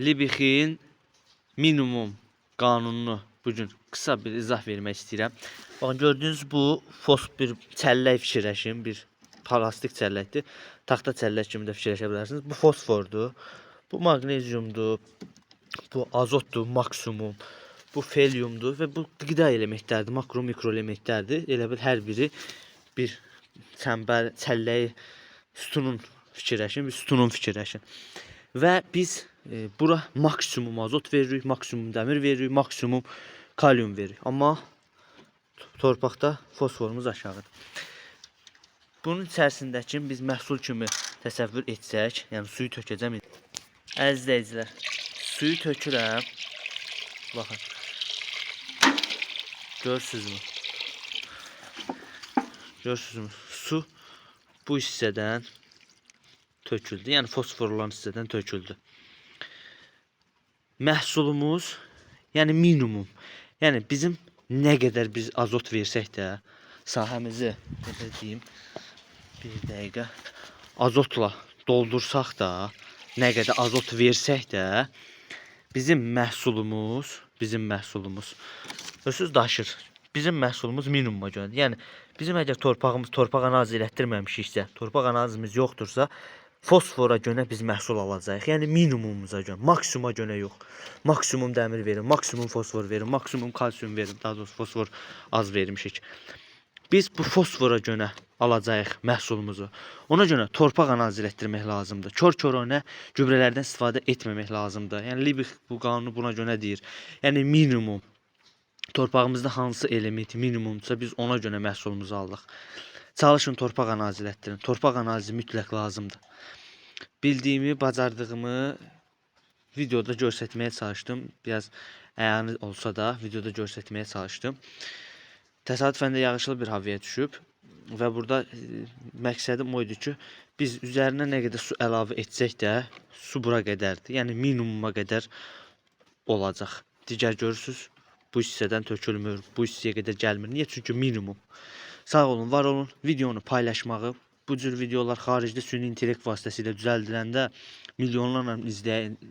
Libixin minimum qanununu bu gün qısa bir izah vermək istəyirəm. Baxın, gördüyünüz bu fos bir çəllək fikirləşin, bir plastik çəlləkdir. Taxta çəllək kimi də fikirləşə bilərsiniz. Bu fosfordur, bu maqneziumdur, bu azotdur maksimum, bu feliumdur və bu qida elementlərdir, makro mikro elementlərdir. Elə bil hər biri bir çəmbər, çəlləyi sütunun fikirləşin, bir sütunun fikirləşin. Və biz bura maksimum azot veririk, maksimum dəmir veririk, maksimum kalium veririk. Amma torpaqda fosforumuz aşağıdır. Bunun içərisindəki biz məhsul kimi təsəvvür etsək, yəni suyu tökəcəm. Əziz izləyicilər, suyu tökürəm. Baxın. Görürsünüzmü? Görürsünüzmü? Su bu hissədən töküldü. Yəni fosfor olan hissədən töküldü. Məhsulumuz, yəni minimum. Yəni bizim nə qədər biz azot versək də sahəmizi, necə deyim, bir dəqiqə, azotla doldursaq da, nə qədər azot versək də bizim məhsulumuz özsüz daşır. Bizim məhsulumuz minimuma görədir. Yəni bizim əgər torpağımız torpaq analizi elətdirməmişiksə, torpaq analizimiz yoxdursa, fosfora görə biz məhsul alacağıq. Yəni minimumumuza görə, maksimuma görə yox. Maksimum dəmir verin, maksimum fosfor verin, maksimum kalsium verin. Daha doğrusu fosfor az vermişik. Biz bu fosfora görə alacağıq məhsulumuzu. Ona görə torpaq analizi elətdirmək lazımdır. Kor-koranə gübrələrdən istifadə etməmək lazımdır. Yəni Libix bu qanunu buna görə deyir. Yəni minimum torpağımızda hansı element minimumdursa biz ona görə məhsulumuzu alırıq. Çalışın torpaq analizi elətdirin. Torpaq analizi mütləq lazımdır. Bildiyimi, bacardığımı videoda göstərməyə çalışdım. Biraz əyani olsa da videoda göstərməyə çalışdım. Təsadüfən də yağışlı bir havaya düşüb və burada məqsədim o idi ki, biz üzərinə nə qədər su əlavə etsək də su bura qədərdir. Yəni minimuma qədər olacaq. Digər görürsüz, bu hissədən tökülmür, bu hissəyə qədər gəlmir. Niyə? Çünki minimum. Sağ olun, var olun. Videonu paylaşmağı, bu cür videolar xaricdə süni intellekt vasitəsilə düzəldiləndə milyonlarla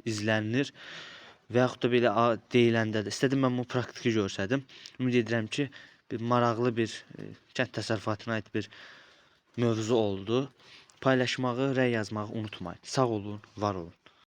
izlənilir və yaxud da belə deyiləndə də istədim mən bu praktiki göstərdim. Ümid edirəm ki, bir maraqlı bir kənd təsərrüfatına aid bir mövzu oldu. Paylaşmağı, rəy yazmağı unutmayın. Sağ olun, var olun.